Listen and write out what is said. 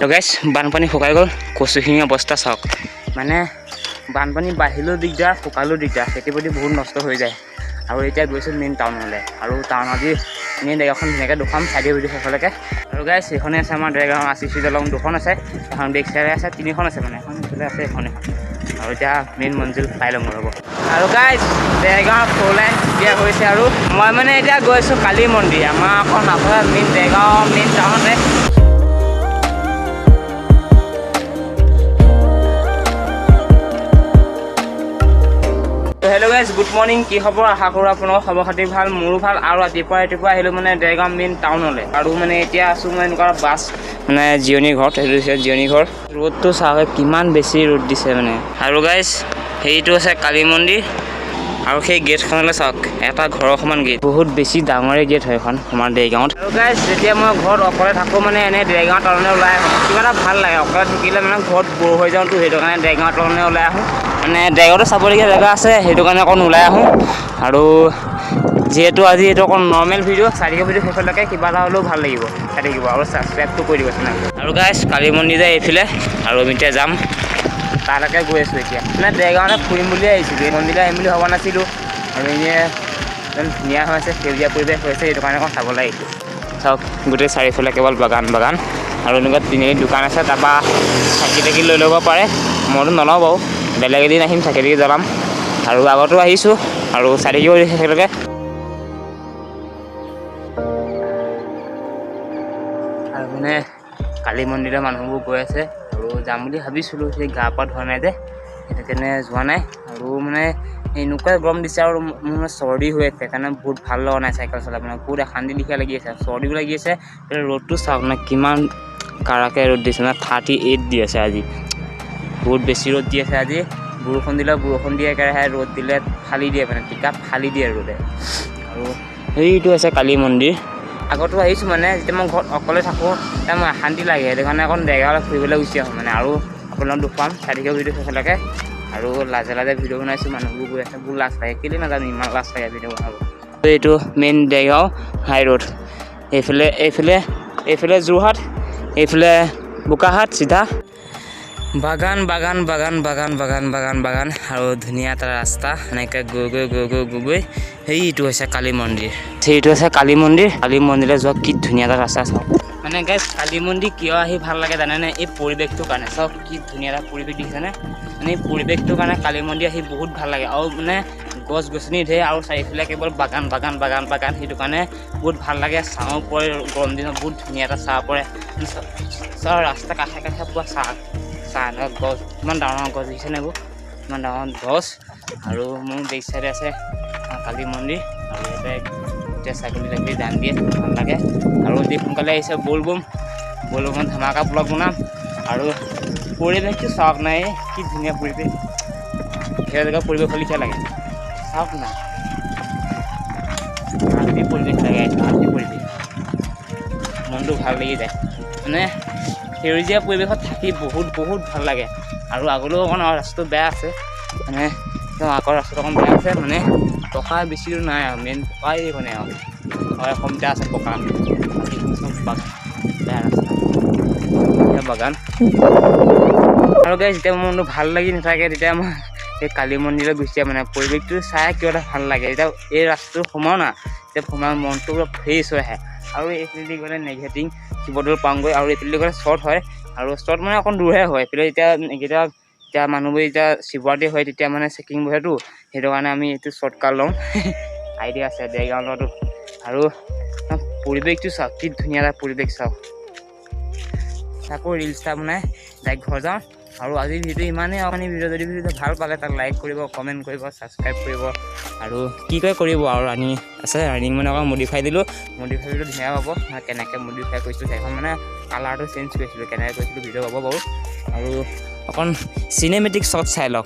তো গাইছ, বানপানী শুকাই গ'ল। কচুখিনিৰ অৱস্থা চাওক। মানে বানপানী বাঢ়িলেও দিগদাৰ, শুকালেও দিগদাৰ, খেতি বাতি বহুত নষ্ট হৈ যায়। আৰু এতিয়া গৈছোঁ মেইন টাউনলৈ আৰু টাউন আজি এনেই জেগাখন ধুনীয়াকৈ দুখন চাই দিব ভিডিঅ' শেষলৈকে। আৰু গাইছ, এইখনে আছে আমাৰ দেৰগাঁও আৰ চি চি দলং। দুখন আছে, এখন বেক চাইডে আছে, তিনিখন আছে, মানে এখন ইফালে আছে, এখন এখন। আৰু এতিয়া মেইন মঞ্জিল পাই ল'ম, ৰ'ব। আৰু গাইছ, দেৰগাঁও ফ'ৰ লাইন দিয়া হৈছে আৰু মই মানে এতিয়া গৈছোঁ কালী মন্দিৰ। আমাৰ অকণ আপোনাৰ মেইন দেৰগাঁও মেইন টাউনতে। Hello' guys, good morning. কি খবৰ? আশা কৰোঁ আপোনালোকৰ খবৰ খাতি ভাল, মোৰো ভাল। আৰু ৰাতিপুৱা ৰাতিপুৱা আহিলোঁ মানে দেৰগাঁও মেইন টাউনলৈ। আৰু মানে এতিয়া আছোঁ মই এনেকুৱা বাছ মানে জিৰণি ঘৰত। সেইটো হৈছে জিৰণি ঘৰ। ৰ'দটো চাওক, কিমান বেছি ৰ'দ দিছে মানে। আৰু গাইজ, সেইটো আছে কালী মন্দিৰ আৰু সেই গেটখনলৈ চাওক, এটা ঘৰৰ সমান গেট। বহুত বেছি ডাঙৰে গেট হয় এখন আমাৰ দেৰগাঁৱত। আৰু গাইজ, যেতিয়া মই ঘৰত অকলে থাকোঁ, মানে এনেই দেৰগাঁও টাউনলৈ ওলাই আহোঁ। কিবা এটা ভাল লাগে অকলে থাকিলে, মানে ঘৰত ব'ৰ হৈ যাওঁতো, সেইটো কাৰণে দেৰগাঁও টাউনলৈ ওলাই আহোঁ। মানে দেৰগাঁৱতো চাবলগীয়া জেগা আছে, সেইটো কাৰণে অকণ ওলাই আহোঁ। আৰু যিহেতু আজি এইটো অকণ নৰ্মেল ভিডিঅ', চাই থাকিব ভিডিঅ' শেষলৈকে, কিবা এটা হ'লেও ভাল লাগিব। চাই থাকিব আৰু ছাবস্ক্ৰাইবটো কৰি দিব চেনেলটো। আৰু গাইজ, কালী মন্দিৰ যায় এইফালে আৰু আমি এতিয়া যাম তালৈকে গৈ আছোঁ। এতিয়া মানে দেৰগাঁৱতে ফুৰিম বুলিয়ে আহিছিলোঁ, এই মন্দিৰলৈ আহিম বুলি ভবা নাছিলোঁ। আৰু এনেই একদম ধুনীয়া হৈ আছে, সেউজীয়া পৰিৱেশ হৈছে, সেইটো কাৰণে অকণ চাবলৈ আহিছোঁ। চাওক, গোটেই চাৰিওফালে কেৱল বাগান বাগান। আৰু এনেকুৱা তিনিআলিত দোকান আছে, তাৰপৰা চাকি তাকি লৈ ল'ব পাৰে। মইতো নলওঁ বাৰু, বেলেগ এদিন আহিম, চাকি তাকি জ্বলাম। আৰু আগতো আহিছোঁ। আৰু চাই থাকিব একেলগে। আৰু মানে কালী মন্দিৰৰ মানুহবোৰ গৈ আছে আৰু যাম বুলি ভাবিছিলোঁ, সেই গা পা ধোৱা নাই যে, সেইটো কাৰণে যোৱা নাই। আৰু মানে এনেকুৱাই গৰম দিছে আৰু মোৰ মানে চৰ্দি হৈ আছে, সেইকাৰণে বহুত ভাল লগা নাই চাইকেল চলাই। মানে বহুত অশান্তি লিখীয়া লাগি আছে, চৰ্দিও লাগি আছে। ৰ'দটো চাওক না, কিমান কাৰাকৈ ৰ'দ দিছে। মানে 38 দি আছে আজি, বহুত বেছি ৰ'দ দি আছে আজি। বৰষুণ দিলে বৰষুণ দিয়ে একেৰাহে, ৰ'দ দিলে ফালি দিয়ে, মানে টিকা ফালি দিয়ে ৰ'দে। আৰু সেইটো আছে কালী মন্দিৰ। আগতো আহিছোঁ, মানে যেতিয়া মই ঘৰত অকলে থাকোঁ তেতিয়া মোৰ অশান্তি লাগে, সেইটো কাৰণে অকণ জেগালৈ ফুৰিবলৈ গুচি আহোঁ মানে। আৰু আপোনালোক দেখুৱাম, চাই থাকিব ভিডিঅ' শেষলৈকে। আৰু লাজে লাজে ভিডিঅ' বনাইছোঁ, মানুহবোৰ গৈ আছে, বহুত লাজ লাগে। কেলৈ নাজানো, ইমান লাজ লাগে ভিডিঅ' বনাব। এইটো মেইন দেৰগাঁও হাই ৰোড। এইফালে যোৰহাট, এইফালে বোকাখাট চিধা। বাগান বাগান বাগান বাগান বাগান বাগান বাগান আৰু ধুনীয়া এটা ৰাস্তা। এনেকৈ গৈ গৈ গৈ গৈ গৈ গৈ সেইটো হৈছে কালী মন্দিৰ। সেইটো হৈছে কালী মন্দিৰ। কালী মন্দিৰলৈ যোৱা কি ধুনীয়া এটা ৰাস্তা চাওক। মানে গাইজ, কালী মন্দিৰ কিয় আহি ভাল লাগে জানেনে? এই পৰিৱেশটোৰ কাৰণে। চাওক, কি ধুনীয়া এটা পৰিৱেশ দেখিছেনে? মানে এই পৰিৱেশটোৰ কাৰণে কালী মন্দিৰ আহি বহুত ভাল লাগে। আৰু মানে গছ গছনি ঢেৰ আৰু চাৰিওফালে কেৱল বাগান বাগান বাগান বাগান, সেইটো কাৰণে বহুত ভাল লাগে। ছাঁও পৰে, গৰম দিনত বহুত ধুনীয়া এটা ছাঁ পৰে। চাওঁ, ৰাস্তা কাষে কাষে পূৰা ছাঁ ছাঁ। এনেকুৱা গছ, ইমান ডাঙৰ ডাঙৰ গছ দেখিছেনে এইবোৰ? ইমান ডাঙৰ গছ। আৰু মোৰ বেক চাইডে আছে কালী মন্দিৰ। আৰু ইয়াতে এতিয়া ছাগলী তাগলী দান দিয়ে, ভাল লাগে। আৰু অতি সোনকালে আহিছে বলবম। বলবমত ধামাকা ব্লগ বনাম। আৰু পৰিৱেশটো চাওক নাই, কি ধুনীয়া পৰিৱেশ। সেই জেগা পৰিৱেশ লিখীয়া লাগে, চাওক না। শান্তি পৰিৱেশ লাগে, শান্তি পৰিৱেশ, মনটো ভাল লাগি যায়। মানে সেউজীয়া পৰিৱেশত থাকি বহুত বহুত ভাল লাগে। আৰু আগলৈও অকণ ৰাস্তাটো বেয়া আছে, মানে একদম আগৰ ৰাস্তাটো অকণ বেয়া আছে। মানে পকা বেছি দূৰ নাই আৰু, মেইন পকাই এইখনে আৰু 100 মিটাৰ আছে পকা, বাকীখিনি চব বাগান, বেয়া ৰাস্তা, এয়া বাগান। আৰু গাইজ, যেতিয়া মোৰ মনটো ভাল লাগি নাথাকে, তেতিয়া মই এই কালী মন্দিৰলৈ গুচি যাওঁ। মানে পৰিৱেশটো চাই কিবা এটা ভাল লাগে। যেতিয়া এই ৰাস্তাটো সোমাওঁ না, তেতিয়া সোমাই মনটো পুৰা ফ্ৰেছ হৈ আহে। আৰু এইফালেদি গ'লে নেঘেটিং শিৱদৌল পাওঁগৈ। আৰু এইফালেদি গ'লে শ্বৰ্ট হয়, আৰু শ্বৰ্ট মানে অকণ দূৰহে হয়। এইফালে এতিয়া এতিয়া এতিয়া মানুহবোৰ যেতিয়া শিৱৰাত্ৰি হয়, তেতিয়া মানে চেকিং বহেতো, সেইটো কাৰণে আমি এইটো শ্বৰ্টকাট লওঁ। আইডিয়া আছে দেৰগাঁও লোৱাটো। আৰু পৰিৱেশটো চাওক, কি ধুনীয়া এটা পৰিৱেশ চাওক। আকৌ ৰিলচ এটা বনাই ডাইৰেক্ট ঘৰ যাওঁ। আৰু আজিৰ ভিডিঅ' ইমানেই। আৰু ভিডিঅ' যদি ভিডিঅ'টো ভাল পালে, তাক লাইক কৰিব, কমেণ্ট কৰিব, ছাবস্ক্ৰাইব কৰিব আৰু কি কয় কৰিব। আৰু ৰানিং আছে, ৰানিং মানে অকণ মডিফাই দিলোঁ। মডিফাই ভিডিঅ' ধুনীয়া পাব। মই কেনেকৈ মডিফাই কৰিছিলোঁ সেইখন, মানে কালাৰটো চেঞ্জ কৰিছিলোঁ, কেনেকৈ কৰিছিলোঁ ভিডিঅ' পাব বাৰু। আৰু অকণ চিনেমেটিক শ্বট চাই লওক।